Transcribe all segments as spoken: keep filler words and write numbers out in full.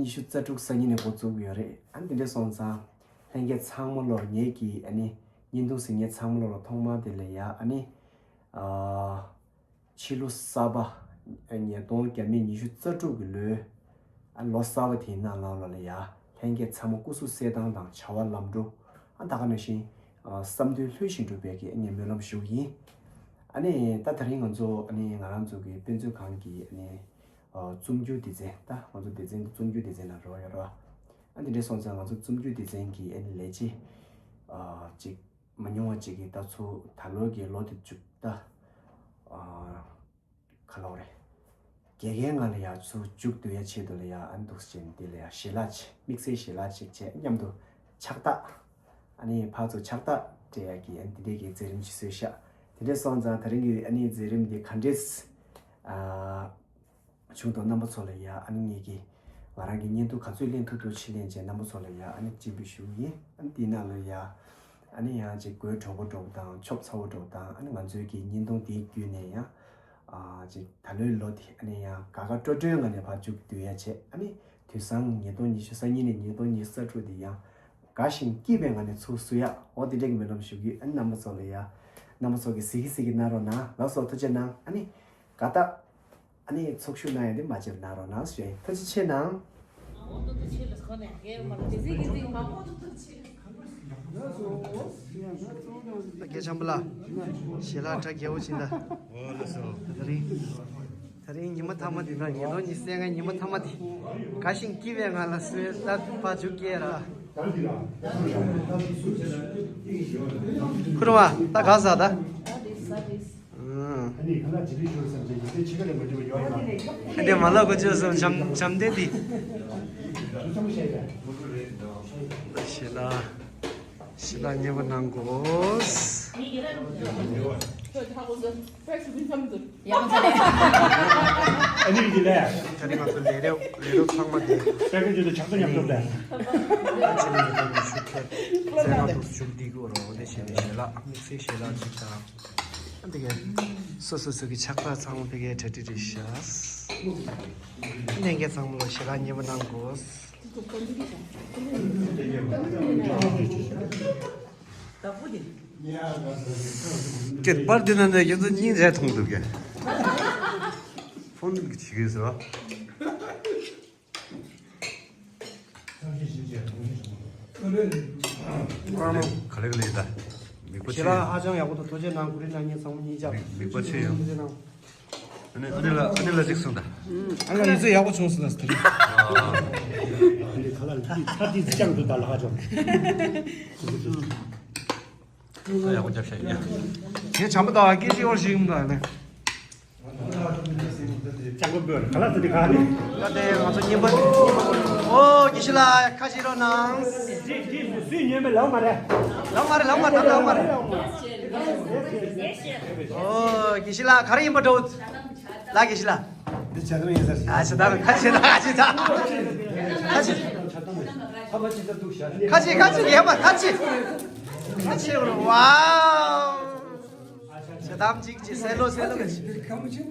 ཉི་ཤུ་རྩ་དྲུག་སང་ཉིན་ནས་འགོ་བཙུགས་ཡོད་རེད། ཨ་ནི་དེ་འདྲ་སོང་ཙང་ལྷན་རྒྱས་ཚང་མ་ལོར་ངེད་ཀྱི་ཨ་ནི་བརྙན་ཐུང་གཟིགས་མཁན་ཚང་མ་ལོར་ཐོག་མར་དེ་ལ་ཡ་ཨ་ནི་ཨ་ཕྱི་ལོ་གསར་པ་ཉིས་སྟོང་བརྒྱ་མེད་ཉི་ཤུ་རྩ་དྲུག་གི་ལོའི་ཨ་ལོ་གསར་པ་དེའི་ནང་ལོགས་ལ་ཡ་ལྷན་རྒྱས་ཚང་མ་སྐུ་གཟུགས་གསལ་ཐང་དང་བྱ་བ་ལམ་འགྲོ། ཨ་ད་ག་ནང་བཞིན་ཨ་བསམ་དོན་ལྷོད་བཞིན་འགྲུབ་པའི་གི་ངས་སྨོན་ལམ་ཞུ་གི་ཡིན། ཨ་ནི་ད་དེ་རིང་ང་ཚོ་ཨ་ནི་ང་རང་ཚོ་གི་དཔེ་མཛོད་ཁང་གི་ཨ་ནི་ཨ་རྩོམ་སྒྱུར་སྡེ་ཚན། ད་ང་ཚོ་སྡེ་ཚན་འདི་རྩོམ་སྒྱུར་སྡེ་ཚན་ནང་འགྲོ་ཡོད་རེད་བ། ཨ་འདི་འདྲ་སོང་ཙང་ང་ཚོ་རྩོམ་སྒྱུར་སྡེ་ཚན་གྱི་ཨ་ནི་ལས་བྱེད་ཨ་ཅིག་མ་ཉུང་བ་ཅིག་གིས་ད་ཚོ་ད་ལོ་གི་ལོ་དེ་མཇུག་ད་ཨ་ག་ལོག་རེད། དགེ་རྒན་ང་ལ་ཡ་ཚུར་མཇུག་བསྡུ་ཡ་ཆེད་དུ་ལ་ཡ་ཨ་འདུག་སེ་བྱས་ནས་དེ་ལ་ཡ་ཞལ་ལག་ཅིག་དམིགས་བསལ་ཞལ་ལག་ཅིག་བྱས་མཉམ་དུ་ཕྱག་རྟགས། ཨ་ནི་ཕར་ཚུར་ཕྱག་རྟགས་སྤྲད་ཡ་གི་ཨ་ནི་དེ་འདྲའི་གི་མཛད་རིམ་ཅིག་བཟོས་ཤག་དེ་འདྲ་སོང་ཙང་དེ་རིང་གི་ཨ་ནི་མཛད་རིམ་འདི་ག་འདྲས་ཨ་བྱུང་འདུག་རྣམ་པ་ཚོ་ལ་ཡ་ཨ་ནི་ངེད་ཀྱི་ང་རང་གི་བརྙན་ཐུང་ག་ཚོད་ལེན་ཐུབ་ཐུབ་ཅིག་ལེན་བྱས་རྣམ་པ་ཚོ་ལ་ཡ་ཨ་ནི་སྤྱན་འབུལ་ཞུ་གི་ཡིན། ཨ་ནི་དེའི་ནང་ལ་ཡ་ཨ་ནི་ཡང་ཅིག་དགོད་བྲོ་པོ་འདྲ་པོ་དང་ཆོབ་ཚ་བོ་འདྲ་པོ་དང་ཨ་ནི་ང་ཚོའི་གི་བརྙན་ཐུང་དེའི་བརྒྱུད་ནས་ཡང་ཨ་ཅིག་ད་ལོའི་ལོ་དེ་ཨ་ནི་ཡང་དགའ་དགའ་སྤྲོ་སྤྲོའི་ངང་ནས་ཕར་མཇུག་བསྡུ་ཡ་བྱས། ཨ་ནི་དུས་སང་ཉིས་སྟོང་ཉི་ཤུ་སང་ཉིན་ནས་ཉིས་སྟོང་ཉི་ཤུ་རྩ་དྲུག་དེ་ཡང་དགའ་ཞིང་སྐྱིད་པའི་ངང་ནས་ཚུར་བསུ་ཡ། འོ་དེ་འདྲའི་གི་སྨོན་ལམ་ཞུ་གི་ཡོད། ཨ་ནི་རྣམ་པ་ཚོ་ལ་ཡ་རྣམ་པ་ཚོ་གི་གཟིགས་གི་གཟིགས་གི་གནང་རོགས་གནང་། ལགས་སོ། ཐུགས་རྗེ་གནང་། ཨ་ནི་དགའ་རྟགས། ཨ་ནི་ཚོགས་ཞུགས་གནང་ཡ་དེ་མ་བརྗེད་གནང་རོགས་གནང་ཞུ་ཡ་ཡིན། ཐུགས་རྗེ་ཆེ་གནང་། ད་རྒན་འཇམ་པོ་ལགས། ཞལ་ལག་གྲ་རྒྱས་པོ་བྱིན་ད། འོ་ལགས་སོ། ད་རིང་ད་རིང་ཉི་མ་མཐའ་མ་དེ་དང་ཉིས་སྟོང་ཉི་ཤུ་རྩ་ལྔའི་ཉི་མ་མཐའ་མ་དེ་དགའ་ཞིང་སྐྱིད་པའི་ངང་ལ་བསུ་ཡ། ད་ཕར་མཇུག་སྐྱེལ་ར། ཁུར་བ་ད་ག་ཟ་ད། ཨ་ནི་ཁ་ལག་ཅི་རིགས་ཞུ་བསམ་གྱི་ཡིན་ཚེ་ཕྱི་ཁ་ལས་མ་འགྲིག་པ་ཡོད་ཡིན་ན། ཨ་ནི་མ་ལག་གོ་ཅོ་སོང་བྱམས་བྱམས་བརྟན་དེ། ཞེ་ལ་ཞེ་ལ་མཉེས་པོ་གནང་དགོས། ཡག་པོ་མཛད་ལས། ཨ་ནི་འདི་ལས། ད་ནི་ང་ཚོ་ལས་རེད། ལས་རོགས་ཚང་མ་དེ། དཔེ་ཀུན་ཚོད་དུ་ཆགས་ཚོད་ཉམས་ཐུབ་པས། ཨ་ཅེ་ནི་ཡོད་ནི་ཤུགས་ཁྱེར། རྩེ་ལྔ་འདུག་ཤུགས་འདི་གོ་རོ་འདི་བྱས་ནས་ཞལ་ལག་དམིགས་བསལ་ཞལ་ལག་ཅིག་དང་། འདི་གའི་སོ་སོ་སོ་གི་ཕྱག་རྟགས་ཚང་མ་འདི་གའི་གྲ་སྒྲིག་རེད་ཤག་ལྷན་རྒྱས་ཚང་མ་ལ་ཞལ་ལག་མཉེས་པོ་གནང་དགོས། ཀྱེ་པར་འདི་ན་འདི་ཁྱེད་ཚོ་སྙིང་རྗེ་མཐོང་འདུག་གས། ཕོན་གྱི་བྱེད་ཀྱི་ཟེར་བ། ག་ལེ་ག་ལེ་ཡིན་ད། མིག་པ་ཆེ་ཞེ་དྲག་ཡོད། ཧ་ཅང་ཡག་པོ་འདུག་ཐུགས་རྗེ་གནང་། གུ་རི་ན་ཉིན་ཚང་མ་གཉིས་ཆགས། མིག་མིག་པ་ཆེ་ཡོད། ཐུགས་རྗེ་གནང་། ཨ་ནི་ཨ་ནི་ལ་ཨ་ནི་ལ་གཟིགས་སོང་ད། ཨ་ལ་ཡིན་ཚེ་ཡག་པོ་བྱུང་སོང་ད་དེ་རིང་། ཨ་ནི་ཁ་ལག་འདི་ཚར་འདི་ཅང་འདུག་ད་ལ་ཧ་ཅང་། ད་ཡག་པོ་རྒྱབ་ཤག་ཡིན། ངས་བྱམས་པ་དང་སྐད་ཆ་ཡོང་ཞིག་ཡོང་ད་ནི། ལྕགས་པོ་འབོད་ག་ལ་ཚོད་འདི་ག་ནི། ད་ལྟའི་ང་ཚོ་རྔན་པ། ཨོ་དགེ་བཤེས་ལགས་ཁ་ཤས་རོགས་གནང་། འདི་འདི་སུས་ཉོས་མེད་ལབ་མ་རེད། ལབ་མ་རེད་ལབ་མ་རེད་ལབ་མ་རེད། ཨོ་དགེ་བཤེས་ལགས་ག་རེ་ཡིན་པ་འདྲ་བོ། ལགས་དགེ་བཤེས་ལགས། འདི་བྱ་དམ་ཡིན་ས་རེད། ཨ་བྱ་དམ་ཁ་ཆེ་ད་ཁ་ཆེ་ད། ཁ་ཆེ། ཁ་ཆེ་ཁ་ཆེ་ཡས་མ་ཁ་ཆེ། ཁ་ཆེ་རོ་ཝའོ། བྱ་དམ་ཅིག་ཅིག་སེ་ལོ་སེ་ལོ་ག་ཅིག་ཁ་ཆེ་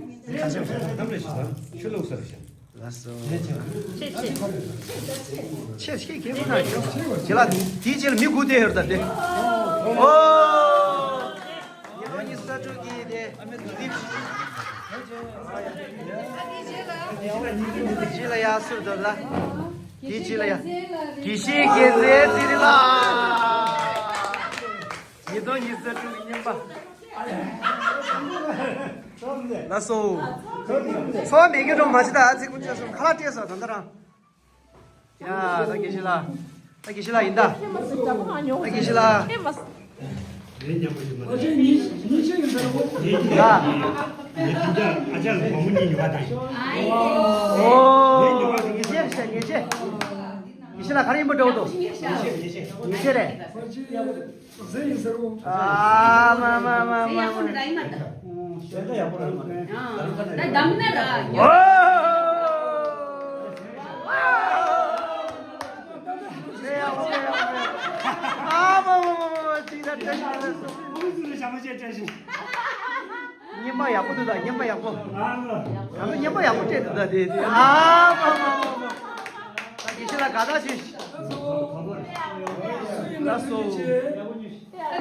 བྱ་དམ་རེད། བྱ་དམ་ཆུ་ལོག་ས་རེད། ལགས་སོ། ཆེ་ཆེ། ཆེ་ཆེ་གེ་མོ་ན་ཡོད། ཁྱེད་ལ་དེའི་རྗེས་ལ་མི་དགུ་དེ་ཡོད་ད་དེ། ཨོ། ཉི་མ་གཉིས་ས་དྲུག་གི་དེ། དེའི་རྗེས་ལ་ཡར་སུར་དོར་ལ། དེའི་རྗེས་ལ་ཡར། དགེ་བཤེས་དགེ་མཛེས་ཚེ་རིང་ལགས། ཉིས་སྟོང་ཉི་ཤུ་རྩ་དྲུག་གི་རྔན་པ། ལགས་སོ། འཚོ་བ་མེད་མཁན་འགྲོ་མ་བྱེད་ད། ཨ་ཙི་ཀུན་ཆ་སོང་ཁ་ལག་སྤྲད་སོང་ད་ལྟ་རང་། ཡ་ད་དགེ་བཤེས་ལགས། ད་དགེ་བཤེས་ལགས་ཡིན་ད། ད་དགེ་བཤེས་ལགས། ད། ཨོ། ངེས་ཅན་རེད་ཤག་ངེས་ཅན། དགེ་བཤེས་ལགས་ག་རེ་ཡིན་པ་འདྲ་བོ་འདུག་ངེས་ཅན་རེད། ཟས་ཡིན་ཟེར་རོ། ཨ་མ་མ་མ་མ་མ། ཟས་ཡག་པོ་འདྲ་ཡིན་མ་རེད། ད་འདམ་ན་ར། ཨོ། ཟས་ཡག་པོ་ཟས་ཡག་པོ་ཟས་ཡག་པོ། ཨ་མ་མ་མ་མ་མ་ཅིག་ད་བཀྲ་ཤིས་བདེ་ལེགས་སོ། རྔན་པ་ཡག་པོ་འདུག་ད་རྔན་པ་ཡག་པོ། ང་ཚོ་རྔན་པ་ཡག་པོ་སྤྲད་འདུག་ད་དེ་དེ། ཨ་མ་མ་མ་མ། ལ་དགའ་ཐག་ཆོད། ལགས་སོ།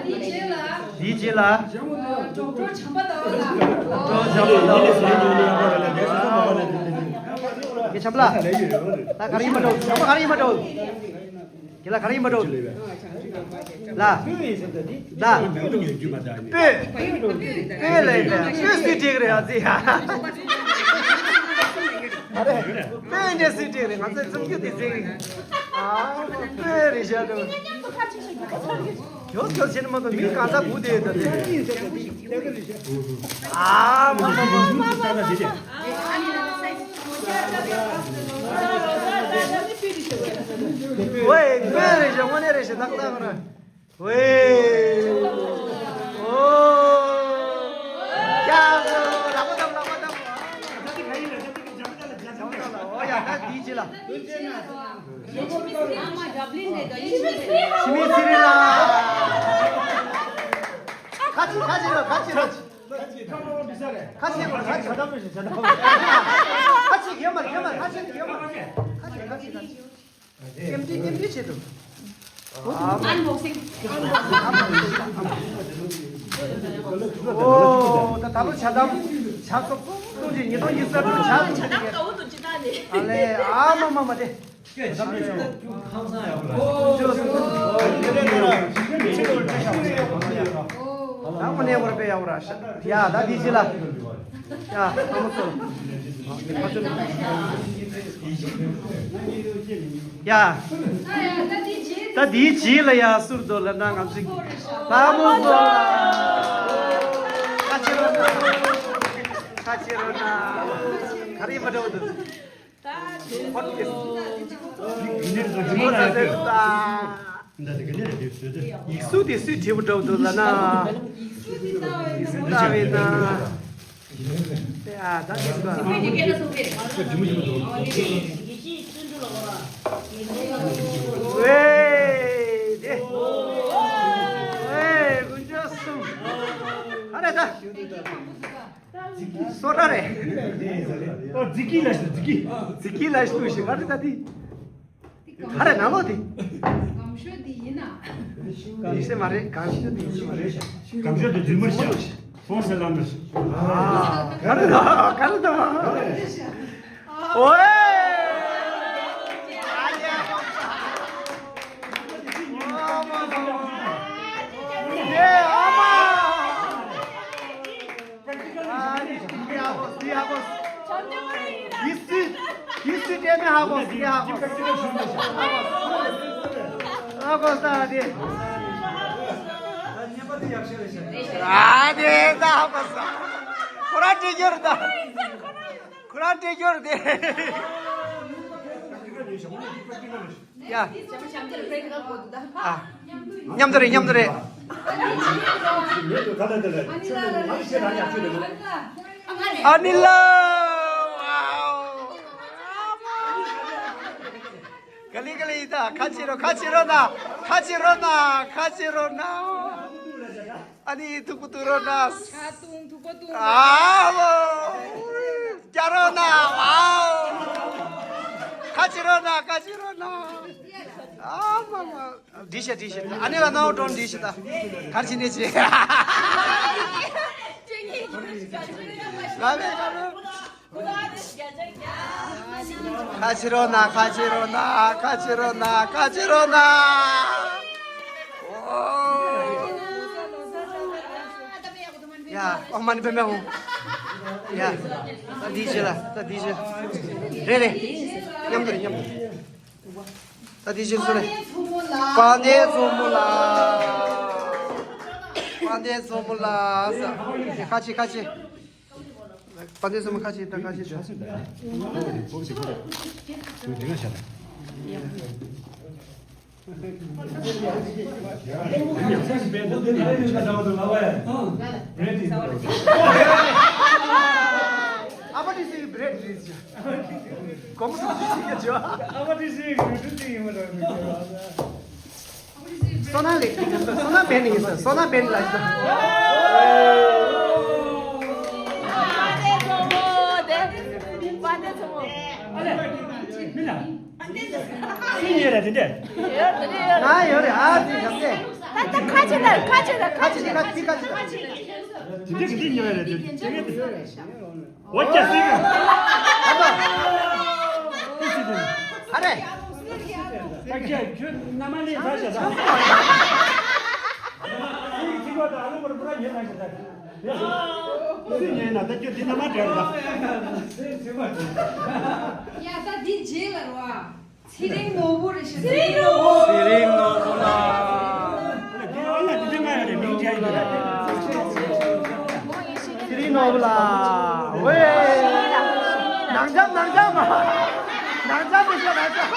དེའི་རྗེས་ལ། དེའི་རྗེས་ལ། ཌོག་ཊར་བྱམས་པ་ཟླ་བ་ལགས། ཌོག་ཊར་བྱམས་པ་ཟླ་བ་ལགས། ངའི་བྱམས་པ་ལགས། ད་ག་རེ་ཡིན་པ་འགྲོ། བྱམས་པ་ག་རེ་ཡིན་པ་འགྲོ། ཁྱེད་ལ་ག་རེ་ཡིན་པ་འགྲོ། ལ། ལ། སྤོས། སྤོས་ལ་ཡིན་པས་སྤོས་སུས་སྒྲིག་རེད་ཨ་ཙི་ཡ། ཨ་རེ། སྤོས་ནས་སུས་སྒྲིག་རེད། ང་ཚོའི་རྩོམ་རྒྱུ་དེ་ཚིག་ཨ་སྤོས་རེད་ཤག་འདུག་ཡོ་ཁྱོད་བྱེད་ནི་མ་གཏོགས་མི་གང་ཟག་དགུ་དེ་ཡོད་ད་དེ། ཨ་མ་མ་མ། ཝེ་སྤོས་རེད་ཤག་དངོས་གནས་རེད་ཤག་ཏག་ཏག་རེད། ཝེ། ཨོ། ཡ་ལག་པ་བརྡབ། ལག་པ་བརྡབ། ཨོ་ཡ་ད་དེའི་རྗེས་ལ། ཤི་མི་སི་རི་ལ། ཁ་ཆེ་ཁ་ཆེ་རོ་ཁ་ཆེ་རོ། ཁ་ཆེ་རོ་ཁ་ཆེ། ཁ་ཆེ་གེ་མ་གེ་མ་ཁ་ཆེ་གེ་མ། ཁ་ཆེ་ཁ་ཆེ་ཁ་ཆེ། ཨེམ་ཌི་ཨེམ་ཌི་བྱེད་དོ། ཨན་བོག་སིང་། ཨོ་ད་ད་ལོ་ཇ་དམ་ཇ་ཚོགས་གཏོང་ཅིག་ཉིས་སྟོང་ཉི་ཤུ་རྩ་དྲུག་ཇ་ཚོགས་ཅིག་ཨ་ལེ་ཨ་མ་མ་མ་དེ། ད་དངོས་གནས་བར་དཔེ་ཡག་པོ་ར་ཤ་ཡ་ད་དེ་ཅི་ལ། ཡ་ལྷ་མོ་ཚོ། ཡ། ད་དེའི་རྗེས་ལ་ཡ་སུར་དོ་ལ་ན་ང་ཚོ་ལྷ་མོ་ཚོ་ལ་ཁ་ཆེ་རོ་ན། ཁ་ཆེ་རོ་ན། ག་རེ་མ་འདྲ་བ་འདུག་ཧོ་ཏི་ཡིག་གཟུགས་དེ་སུས་བྲིས་པ་འདྲ་བ་འདུག་ལ་ན། ཡིག་གཟུགས་ལྟ་བས་ན། ཡ་ད་དེ་ཚོ། ཝེ་དེ། ཝེ་དགུ་བཅུ་གསུམ། ཨ་རེ་ད། སོ་ཏྲ་རེད། ཨོ་ཛི་ཀི་ལ་ཞུ་ཛི་ཀི། ཛི་ཀི་ལ་ཞུ་ཞིག་ག་རེ་ད་དེ། ག་རེ་ནང་ལོགས་དེ། གམ་ཤོ་དེ་ཡིན་ན། ཡིན་ས་མ་རེད་གམ་ཤོ་དེ་ཡིན་ས་མ་རེད། གམ་ཤོ་དེ་རྫུན་མ་རེད་ཤག་ཧྥོང་སེ་ལ་མ་རེད། ཨ་ག་རེ་ད་ག་རེ་ད། ཨོའེ། ཨ་ཡ། ཨ་མ། ཨ་ནི་དེ་ཧ་གོ་དེ་ཧ་གོ། དེ་སུས་དེ་སུས་སྤྲད་མེད་ཧ་གོ་དེ་ཧ་གོ། ཧ་གོ་ས་དེ། ཨ་དེ་ད་ཧ་གོ་ས། ཁོ་རང་སྤྲད་རྒྱུ་རེད་ད། ཁོ་རང་སྤྲད་རྒྱུ་རེད་དེ། ཡ། ཨ། མཉམ་དུ་རེད་མཉམ་དུ་རེད། ཨ་ནི་ལ། ཝའོ། ག་ལི་ག་ལི་ད་ཁ་ཆེ་རོ་ཁ་ཆེ་རོ་ན། ཁ་ཆེ་རོ་ན་ཁ་ཆེ་རོ་ན། ཨ་ནི་ཐུག་པ་ཐུག་རོ་ན། ཁ་བཏུང་ཐུག་པ་བཏུང་། ཨ་ལོ། རྒྱ་རོ་ན། ཝའོ། ཁ་ཆེ་རོ་ན་ཁ་ཆེ་རོ་ན། ཨ་མ་མ། འདྲི་ཤ་འདྲི་ཤ། ཨ་ནི་ལ་ནའོ་ཏོན་འདྲི་ཤ་ད། གར་ཕྱིན་ནས་བྱེད། ལ་མེ་ལ་མེ། ཁ་ཆེ་རོ་ན་ཁ་ཆེ་རོ་ན་ཁ་ཆེ་རོ་ན་ཁ་ཆེ་རོ་ན། ཨོ། ཡ་ཨོ་མ་ནི་པེ་མེ་ཧོ། ཡ་ད་འདི་ཤེ་ལ་ད་འདི་ཤེ། རེད་རེད། མཉམ་དུ་རེད་མཉམ་དུ། ད་འདི་ཤེ་སུ་རེད། དཔལ་ལྡན་མཚོ་མོ་ལ། དཔལ་ལྡན་མཚོ་མོ་ལ། ཁ་ཆེ་ཁ་ཆེ། དཔལ་ལྡན་མཚོ་མོ་ཁ་ཆེ་ད་ཁ་ཆེ་ད། ཨ་མ་ཏི་སི་བྷི་རེད་རེད་ཅེས། གོམས་སུ་ཅི་ཞིག་ཡོད་ཅེས། ཨ་མ་ཏི་སི་བྷི་རེད་ཅེས་ཡིན་མ་རེད། སོ་ན་ལེགས་ཀྱི་སོ་ན་བན་ཡིན་ས་སོ་ན་བན་ལ་ཞིག་ད། སུ་ཉོས་རེད་དེ་འདྲས། ང་ཡོད་རེད། ཨ་ཙི་ཡག་ཙི། ད་ད་ཁ་ཆེ་ད་ཁ་ཆེ་ད་ཁ་ཆེ་ད་ཁ་ཆེ་ད། དེ་འདྲས་གི་འདི་ཉོས་རེད་དེ་དེ་ངས་དེ། འོ་ཀྱ་སི་ག་ཨ་ད། ཨ་རེ། ད་ཀྱ་ཁྱོད་ན་མ་ལས་ད་བྱ་ད། སུའི་ཚིག་པ་ད་ཨ་ལུ་བར་པུ་ར་ཉེ་ད་བྱ་ད། སུ་ཉེ་ན་ད་ཁྱོད་འདི་ན་མ་དྲན་ད། ཡ་ད་འདི་རྗེས་ལ་རོ། ཚེ་རིང་ནོར་བུ་རེད་ཤག་ཚེ་རིང་ནོར་བུ། ཚེ་རིང་ནོར་བུ་ལགས། དེ་ཨ་ལ་དེ་དེ་ང་ཡ་རེད་མིང་ཅན་ཡིན་རེད། ཚེ་རིང་ནོར་བུ་ལགས། ཝེ། ནང་འཇམ་ནང་འཇམ། ནང་འཇམ་མི་ཤོག་ནང་འཇམ།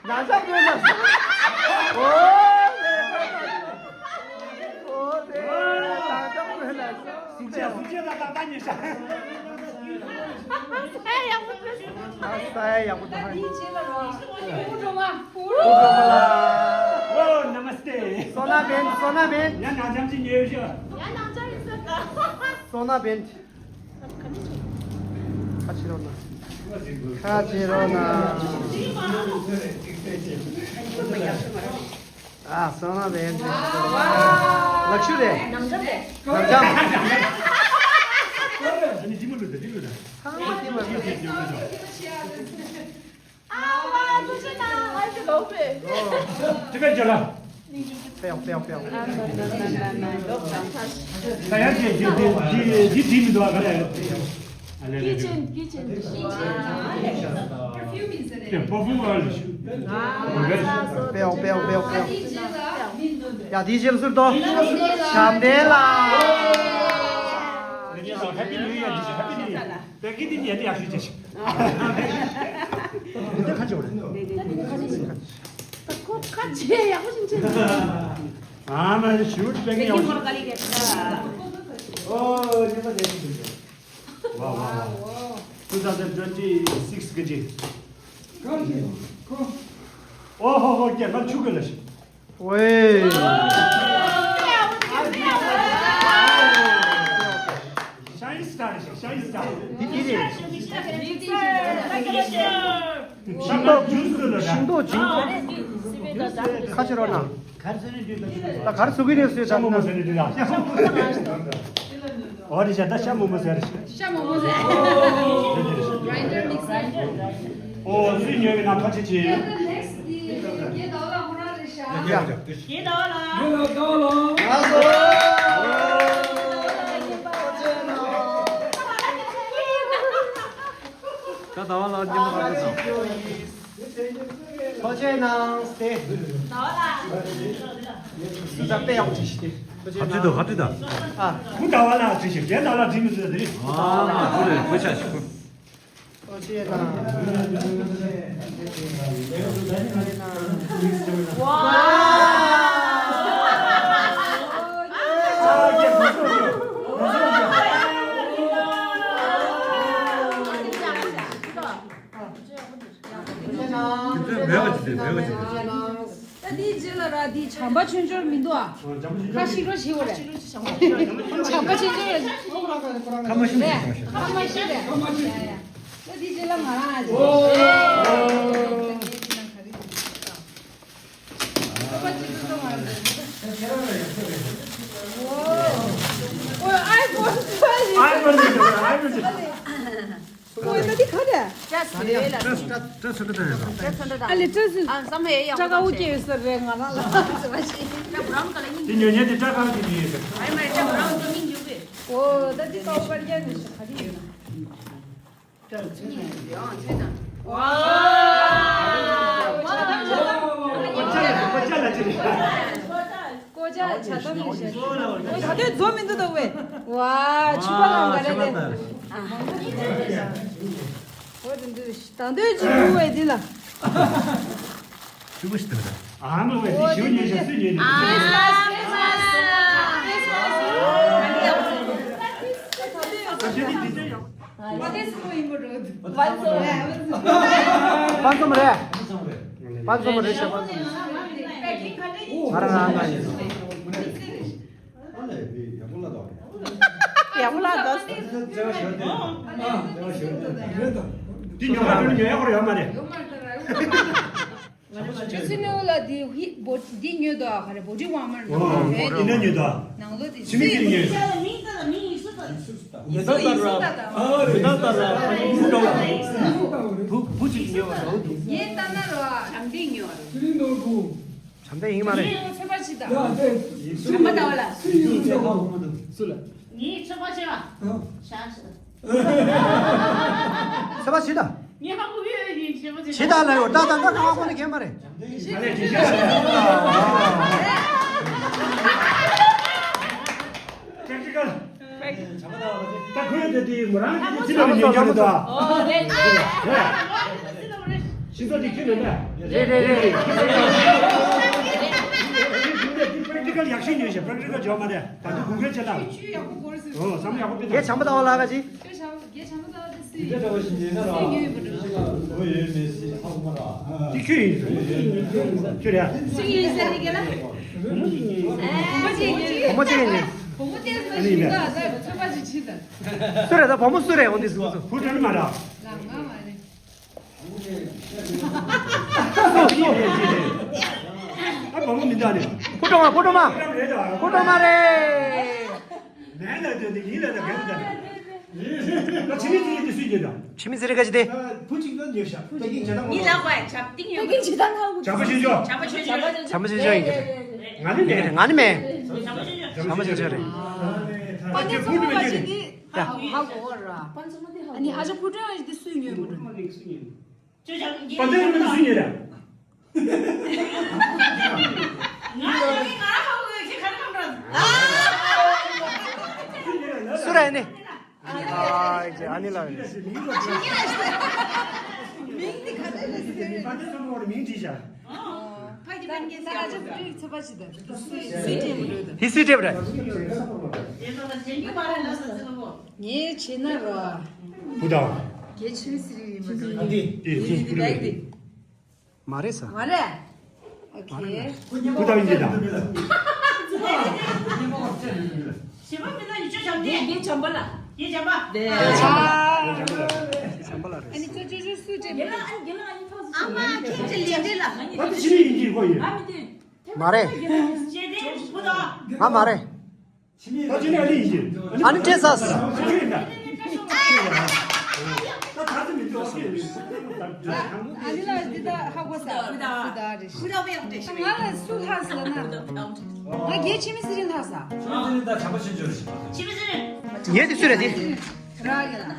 ནང་འཇམ་མི་ཤོག་ཨོ་ལེ། ཨོ་ལེ། ནང་འཇམ་མི་ཤོག་སུག་ཅེ་སུག་ཅེ་ལ་ཏག་ཏག་ཉེ་ཤག་ས་ཡག་པོ་འདུག་ཨ་ས་ཡག་པོ་འདུག་ད་འདིའི་རྗེས་ལ་རོ། ཨུ་འགྲོ་མ། ཨུ་འགྲོ་མ་ལ། ཨོ་ན་མ་སྟེ། སོ་ན་བན། སོ་ན་བན། ཡ་ནང་འཇམ་ཅིག་ཉོས་ཤོག་ཡ་ནང་འཇམ་ཡིན་ས་ད། སོ་ན་བན། ཁ་ཕྱེ་རོགས་གནང་། ཁ་ཕྱེ་རོགས་གནང་། ཨ་སོ་ན་བན། ལག་ཤུ་རེད། ནང་འཇམ་རེད། ནང་འཇམ། ཨ་ནི་ཅི་མ་ལུས་ད་ཅི་ལུས་ད། ཁ་ང་ཅི་མ་ལུས་ད། ཨ་ཝ་ཐུགས་རྗེ་གནང་། ཨ་ཅེ་ལོག་པས། ཅི་བས་ཅི་ལ། པེའོ་པེའོ་པེའོ། ད་ཡང་ཅེ་ཅེ་ཅེ་ཅེ་ཅེ་མི་འདུག་ཨ་ག་ལ་ཡོད། ཨ་ལེ་ལེ། ཀི་ཅན་ཀི་ཅན་ཀི་ཅན། ཅེ་པར་ཕིའུམ་ཨ་ལེ། པེའོ་པེའོ་པེའོ་པེའོ། ཡ་དེའི་རྗེས་ལ་ཟུར་དུ། བྱམས་ལྡན་ལགས། Happy New Year. Happy New Year. བོད་སྐད་འདི་ཉན་ནས་ཡག་ཤོས་བྱས་ཤིག་འདི་འདི་ཁ་ཆེ་བ་རེད། ཁོ་ཁ་ཆེ་ཡག་པོ་ཞིག་ཆེ། ཨ་མ་ཞུ་བོད་སྐད་ཡག་པོ་ཞིག་ཨོ་ཉེ་པ་ལས་ཀྱི་ཝ་ཝ་ཝ། Two thousand twenty-six གི་ཅིག་ཨོ་ཧོ་ཧོ། ཀྱེ་ང་ཆུ་གི་ལ་ཤི། ཝེ། ཤའིན་སི་ཊར་ཤའིན་སི་ཊར། དེ་དེ་རེད། ཤིང་ཏོག་ཇུས་ལ་ཤིང་ཏོག་ཇུས། ཁ་ཕྱེ་རོགས་གནང་། ད་ག་རེ་བཟོ་གི་རེད་ཟེར། ཤ་མོག་མོག་ཟེར་ནས་འདི་ལ། ཨོ་རེད་ཤག་ད་ཤ་མོག་མོག་ཟེར། ཤ་མོག་མོག་ཟེར། གྲའིན་ཌར་མིག་སར། ཨོ་སུས་ཉོས་ཡིན་ན་ཁ་ཆེ་ཆེ། ཡ། རྒྱལ་ཟླ་བ་ལ་ཁོ་རང་རེད་ཤག་རྒྱལ་ཟླ་བ་ལ། རྒྱལ་ཟླ་བ་ལ། ད་ཟླ་བ་ལ་རྒྱལ་ཟླ་བ་ལ། ཐུགས་རྗེ་གནང་སྟེ། སུ་ད་དཔེ་ཡག་པོ་བྲིས་ཤིག་སྟེ། ཐུགས་རྗེ་གནང་། ཧ་ཅི་དོ་ཧ་ཅི་ད། ཨ། གུ་ཟླ་བ་ལ་བྲིས་ཤིག་རྒྱལ་ཟླ་བ་ལ་བྲིས་མི་ཟེར་དེ། ཨ་ཧ་ཧུ་རེ་གུ་ཆ་ཤིག་གུ། ཐུགས་རྗེ་གནང་། ཝ། ད་འདིའི་རྗེས་ལ་ར་འདི་བྱམས་པ་ཆོས་འབྱོར་མི་འདུག་ཨ། ཁ་ཤིག་རོ་ཞིག་རེད། བྱམས་པ་ཆོས་འབྱོར་རེད། ཁ་མ་ཤུ་རེད། ཁ་མ་ཤུ་རེད། ད་འདིའི་རྗེས་ལ་ང་རང་ཨ་ཅེ། ཨོ་ཨའི་ཕོན་ཨའི་ཕོན། ཨོ་ད་འདི་ག་རེ། སྐྲ་སྐྲ་སྐྲ་སྐྲ་ཨ་ལེ་སྐྲ་སྐྲ་ཨ་བསམ་ཧེ་ཡ་སྐྲ་དཀར་པོ་སྐྱེས་ཡོད་ས་རེད་ང་རང་ལ། སྐྲ་བ་ཞིག་སྐྲ་བ་རང་ག་ལ་ཡིན། དེ་ཉོ་ཉན་དེ་སྐྲ་དཀར་གྱི་ཉོ་ཡོད་ས། ཨ་ཡ་མ་ཡ་སྐྲ་བ་རང་ག་ལ་ཡིན་ཡོད་པས། ཨོ་ད་འདི་ཀའོ་པར་ཡ་ནི་ཞིག་ག་རེ་ཡོད་ན། སྐྲ་ཚེ་ན་ཡང་ཚེ་ན། ཝ། ཀོ་ཅ་ལ་ཅི་རེད། ཀོ་ཅ་ཇ་ད་མི་ཤེས། ད་དུང་རྫོ་མི་འདུག་ད་ཝེ། ཝ་ཆུ་པ་ལང་ག་རེ་རེད། ཨོ་དེ་འདུག་ད་དུང་ཅི་འདུག་ཝེ་འདི་ལ། ཆུ་པ་ཞིག་འདུག་ཨ་མ་ཝེ་དེ་ཞུ་ཉེ་ཞིག་སུ་ཉེ་ནི། ཕ་ཚོམ་རེད། ཕ་ཚོམ་རེད་ཤག་ང་རང་ང་ང་ཡིན། ཡག་པོ་ལ་དོ། འདི་ཉོ་ཁ་ཉོ་ཡག་པོ་ཡོད་མ་རེད། ཁྱོད་ཚོའི་ནང་ལ་འདི་ཧི་བོ་འདི་ཉོས་དོ། ག་རེ་བོ་ཌི་ཝར་མར་ནང་ལོགས་རེད། འདི་ནས་ཉོས་དོ། ནང་ལོགས་འདི་ཕྱི་མིག་གིས་ཉོས། ཡིན་ད་ད་ར། ཡིན་ད་ད་ར། བུ་བུ་ཅིག་ཉོས་པ་རེད། ངས་ལྟ་ན་ར། བྱམས་བརྩེ་ཉོས་པ་རེད། བྱམས་བརྩེ་ཡིན་མ་རེད། ངས་ཚོད་པ་ཅིག་ད། བྱམས་པ་ད་བ་ལ། སུ་ལ། ངས་ཚོད་པ་བྱས་པ། ཤ་ཤ། ཚོད་པ་བྱེད་དང་། ངས་ཧ་གོ་གི་ཡོད། ཡིན་ཞེ་པོ་བྱེད་བྱེད་དང་ལ་ཡོད་ད་ད་ད་ཁ་ཁ་ཁོ་ནི་རྒན་པ་རེད། ད་ཁོས་དེ་དེ་མོ་རང་གི་ཚིག་ལ་ཉན་རྒྱུ་རེད་ད། ཤིང་ཚ་དེ་ཁྱོད་ནས་ན། རེད་རེད་རེད། པེ་རེག་ཊི་ཀལ་ཡག་ཤོས་ཉོས་ཤག་པེ་རེག་ཊི་ཀལ་འཇོག་མ་རེད། ད་དུང་དགུན་ཁའི་ཆེད་ལ། ཆུ་ཡག་པོ་འགོར་ཟེར། ཨོ་བསམ་ཡག་པོ་དཔེ་ད། ངས་བྱམས་པ་ལྟ་བ་ལགས་ཀ་ཅི། ཁྱོད་བྱམས་ངས་བྱམས་པ་ལྟ་བ་དེ་སུས། འདི་འདྲ་བ་ཞིག་ཉན་ན་ར། སུས་ཉོས་ཡོད་མ་རེད། ཨོ་ཡོད་མེད་སྲིད་ཧ་གོ་མ་ར། འདི་ཁྱོད་ཡིན། ཁྱོད་རེད། སུས་ཉོས་ཟེར་ནི་ག་ལ། བུ་མོ་ཅིག་ཉོས། བུ་མོ་ཅིག་ཉོས། བུ་མོ་ཅིག་ཉོས། བུ་མོ་དེ་ལ་ཞིག་ད་ད་ཚོད་པ་ཅིག་བྱེད་ད། སུ་རེད་ད་བུ་མོ་སུ་རེད། འོ་འདི་སུ་སུ། བུ་དྲན་མ་ར། ལ་ང་མ་རེད། ཨ་བུ་མོ་མི་འདྲ་ནི། ཕུ་ཀྲོ་མ་ཕུ་ཀྲོ་མ། ཕུ་ཀྲོ་མ་རེད། ལན་ལ་དེ་ནི་ཡིན་ལ་ད་གན་ད། ད་ཕྱི་མི་ཚེ་རིང་དེ་སུས་ཉོས་ད། ཕྱི་མི་ཚེ་རིང་ག་ཅི་དེ། བུ་གཅིག་ན་ཉོས་ཤག་ད་ཡིན་ཇ་ད་ངི་ལ་ཀོ་ཡ་ཆབ་ཏིང་ཡོད། ད་གིན་ཇི་ད་ང་གུ། བྱམས་པ་ཆོས་འབྱོར། བྱམས་པ་ཆོས་འབྱོར། བྱམས་པ་ཆོས་འབྱོར་ཡིན་གྱི་རེད། ང་ནི་མེད། ང་ནི་མེད། བྱམས་པ་ཆོས་འབྱོར་རེད། པ་ནི་ཚོ་བ་ཞིག་ནི། ཡ། ཧ་གོ་བ་ར། ཨ་ནི་ཨ་ཅག་ཕུ་ཀྲོ་ཡ་ཞིག་དེ་སུས་ཉོས་མ་འགྲོ། པ་ཏེ་རི་མ་ནི་སུས་ཉོས་ར། ང་ནི་ང་ཧ་གོ་གི་ག་རེ་གམ་ར། སུ་རེད་ནི། ཨ་ཨ་ཨ་ནི་ལ། མིང་འདི་ག་རེ་རེད་ཟེར། པ་ཏེ་རི་མ་མིང་བྲིས་བཞག་ཕ་གི་པན་གྱི་ད་ཨ་ཅག་ཕུ་ཀྲོ་ཡི་ཚོད་པ་ཞིག་ད། སུས་སུས་སྤྲད་མ་འགྲོ་ད། དེ་སུས་སྤྲད་པ་རེད། ངས་བྱས་ན་རོ། བུ་དང་། ངས་ཆུ་སི་རི་མ་ཟ། ཨ་འདི། དེ་དེ་དེ་དེ་དེ། མ་རེད་ས། མ་རེད། ཨོ་ཁེ། བུ་དང་ཡིན་གྱི་དང་། ཞེ་པོ་མི་ན་ཡི་ཆོ་བྱམས་ཏེ། ངས་བྱམས་པ་ལ། ངས་བྱམས་པ། དེ། བྱམས་པ་ལ་རེད། ཨ་ནི་ཅོ་ཅོ་ཅོ་སུས་སྤྲད་མ་རེད། ཨ་མ་ཁྱེད་ཀྱི་ལས་འབྲས་ལ། ད་དེ་ཕྱི་མི་ཡིན་གྱི་ཁོ་ཡིན། མ་རེད། ང་མ་རེད། ད་ཅི་ནས་ཨ་ནི་ཡིན་གྱི། ཨ་ནི་སྤྲད་ས། ད་ད་ཅི་མི་འདུག་ཨ་ནི་ལ་འདི་ད་ཧ་གོ་ས། ཧུ་ད་རེད། ཧུ་ད་བས་འདྲེ་ཤི། ང་ལ་སུ་ཧ་ཟེར་ན། ང་རྒྱལ་ཆེ་མི་སི་རིན་ཧ་ས། ཆེ་མི་སི་རིན་ད་བྱམས་པ་ཆེན་ཅོ་རེད། ཆེ་མི་སི་རིན། ངས་དེ་སུ་རེད་དེ། ར་གི་ལ།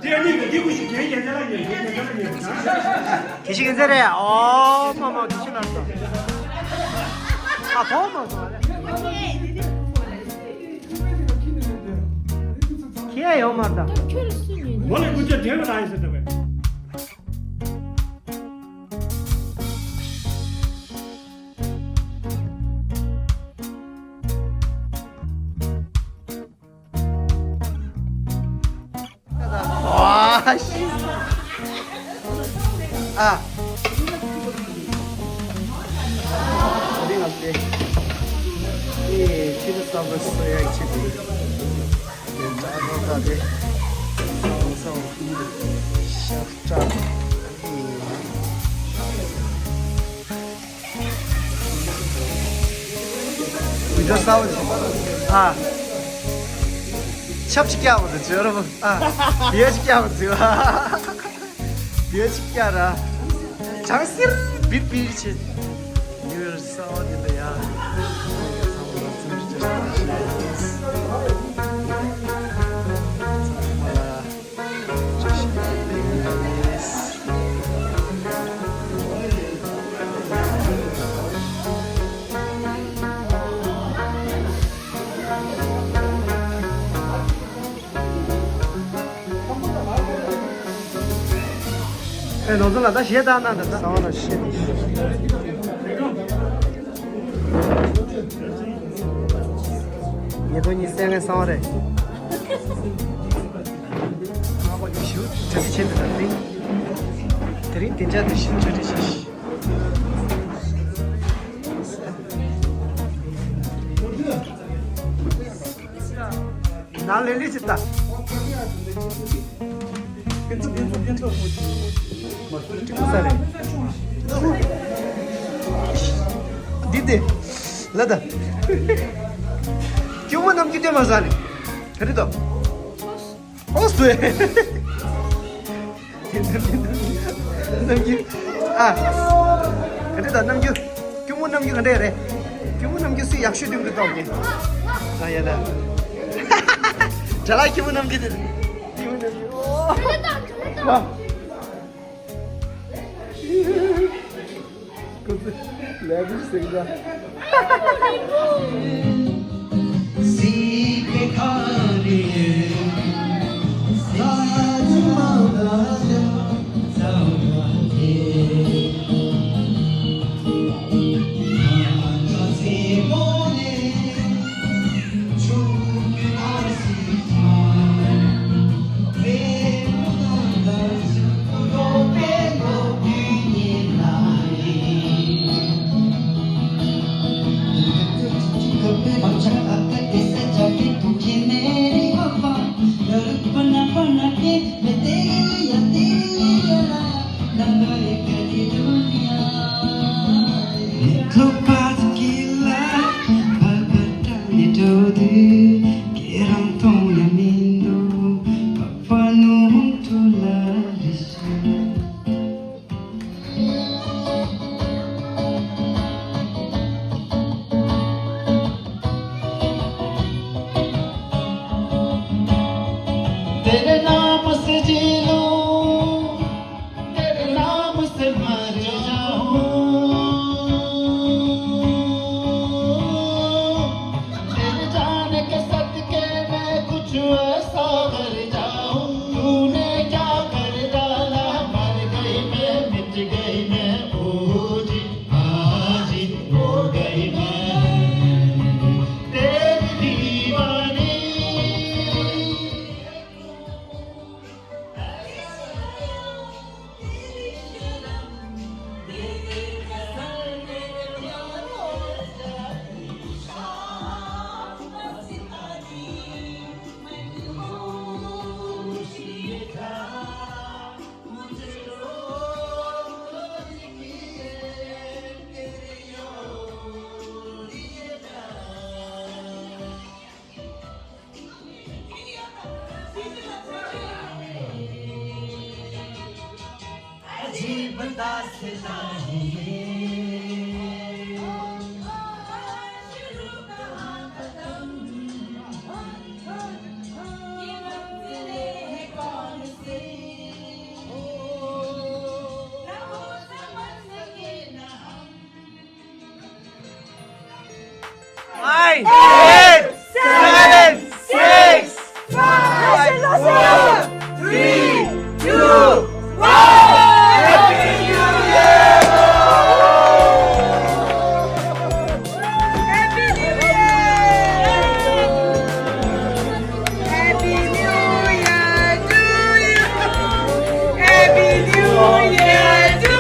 དེ་ནི་དེ་ཀུ་ཤི་དེ་ཡན་ཆད་ལ་ཉེ་དེ་ཡན་ཆད་ལ་ཉེ། དེ་ཤི་གི་ཟེར་རེད། ཨོ་མ་མ་དེ་ཤི་ལ་སོ། ཨ་ཐོག་མ་སོ་ལ། ཁྱེད་ཡོང་མ་ད། ཁྱོད་སུ་ཉེ་ཉེ། མོ་ལ་ཀུ་ཅ་དེ་བ་ལ་ཡིན་ཟེར་ད་བས། ཨ། འདི་ང་ཚོའི་ཨེ་ཕྱི་དྲོ་གསར་པ་གསོ་ཡག་ཆེད་དུ་ལས་ཀ་རོགས་ད་དེ་ལོ་སར་ཤར་བཀྲ་ཨེ། བི་ཌིའོ་གསར་པ་ཞིག་ཨ། ཆབ་ཅིག་བཀྱག་པ་དང་བྱོས་རོགས་ཨ། བེའུ་ཅིག་བཀྱག་པ་བྱོས་ཨ། བེའུ་ཅིག་བཀྱག་ར། ཆང་སིར་བིར་བིར་བྱེད། ཉི་ཝེར་གསར་པ་འདི་ལ་ཡ། ཨེ་ནོར་བཟང་ལགས་ད་གཞས་བཏང་གནང་ད་ད། གསང་བ་ལ་བཤད་དེ་ཤི། ཉེ་དོ་གཉིས་གསན་མཁན་གསང་བ་རེད། ང་གོ་ཉི་ཤུ་གྲ་སྒྲིག་བྱེད་འདུག་ད་དེ་རིང་། དེ་རིང་བདེ་འཇགས་དེ་བཞིན་གྲ་སྒྲིག་བྱེད་ཤི། ནང་ལས་ལས་ཅི་ལྟ། ཕན་ཚུན་ཕན་ཚུན་ཕན་ཚུན་ཕོ། འདི་དེ། ལ་ད། སྐྱུར་མོ་རྣམས་ཀྱི་ལྟད་མ་ཟ་ནས། ག་རེ་དང་། ཨོ་སུ། རྣམ་འགྱུར། ཨ། ག་འདྲ་དང་རྣམ་འགྱུར། སྐྱུར་མོ་རྣམ་འགྱུར་ག་འདྲ་རེད། སྐྱུར་མོ་རྣམ་འགྱུར་སུས་ཡག་ཤོས་སྟོན་གི་འདུག་ངས། ཨ་ཡ་ད། ཇ་ལག་སྐྱུར་མོ་རྣམ་འགྱུར་དེ། སྐྱུར་མོ་རྣམ་འགྱུར། ཨོ། ཁོ་ཚོས་ལས་འགུལ་ཟེར་གི་འདུག तेरे नाम से जी लूं, तेरे नाम से मर जाऊं। तेरे जाने के सदके मैं कुछ ऐसा कर जाऊं। तूने क्या कर डाला, मर गई मैं, मिट गई मैं, ओ जी, आज हो गई मैं तेरी दीवानी। अजीब दास्तां है ये। Five, eight, seven, six, five, four, three, two, one. Happy New Year! Happy New Year! Happy New Year to you. Happy New Year to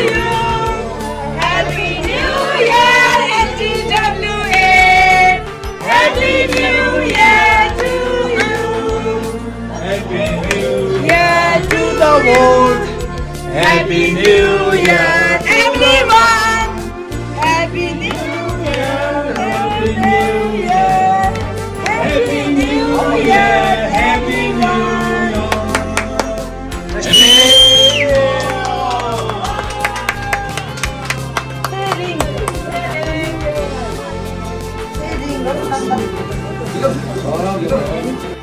you. Happy New Year, N T W A. Happy New Year to you. Happy New Year to the world. Happy New Year, everyone. Happy New Year, Happy New Year, Happy New Year, Happy New Year.